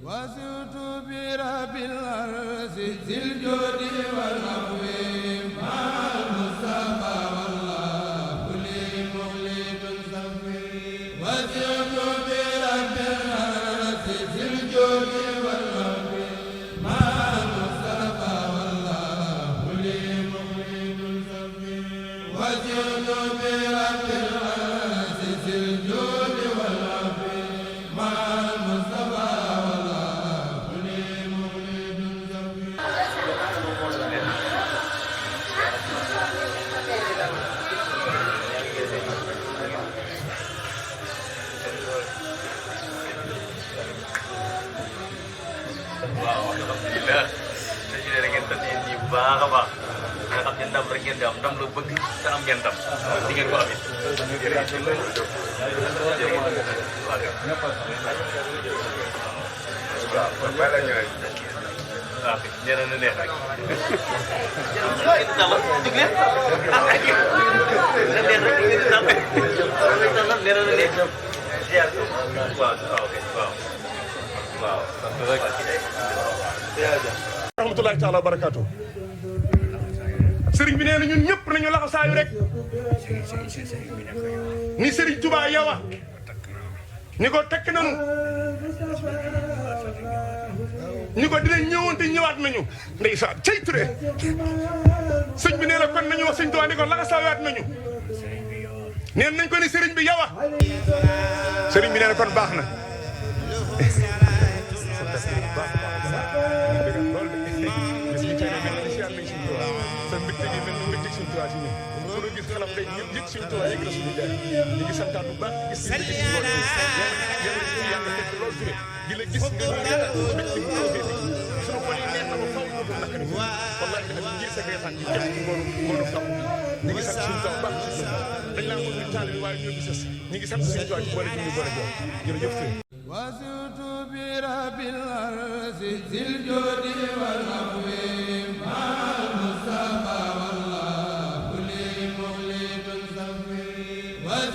وزرت برب الأرض ذي الجود والعفو مع المصطفى والله لي مخلد صفي وزرت برب الأرض ذي الجود والعفو مع المصطفى والله لي مخلد صفي وزرت برب الأرض ذي الجود والعفو مع المصطفى alhamdulillah saya dengan tadi di bawah apa nak jendam bergendam dam lu bëgg ta am gendam di ngeen ko amit ñeneen na neex rek dama dig leen na neex rek ngi dam dama ñeneen na neex waaw ok waaw waaw sant rek rahmatullahi taala wa barakaatu sëriñ bi nee na ñun ñëpp nañu laxasaayu rek ni sëriñ Touba yowa ni ko tekk nañu ni ko dinañ ñëwoon te ñëwaat nañu ndeysaan cey Touré sëñ bi nee na kon nañu wax sëñ Touba ni ko laxasaayaat nañu neen nañ ko ni sëriñ bi yowa sëriñ bi nee na kon baax na وزرت برب الأرض ذي الجود والعفو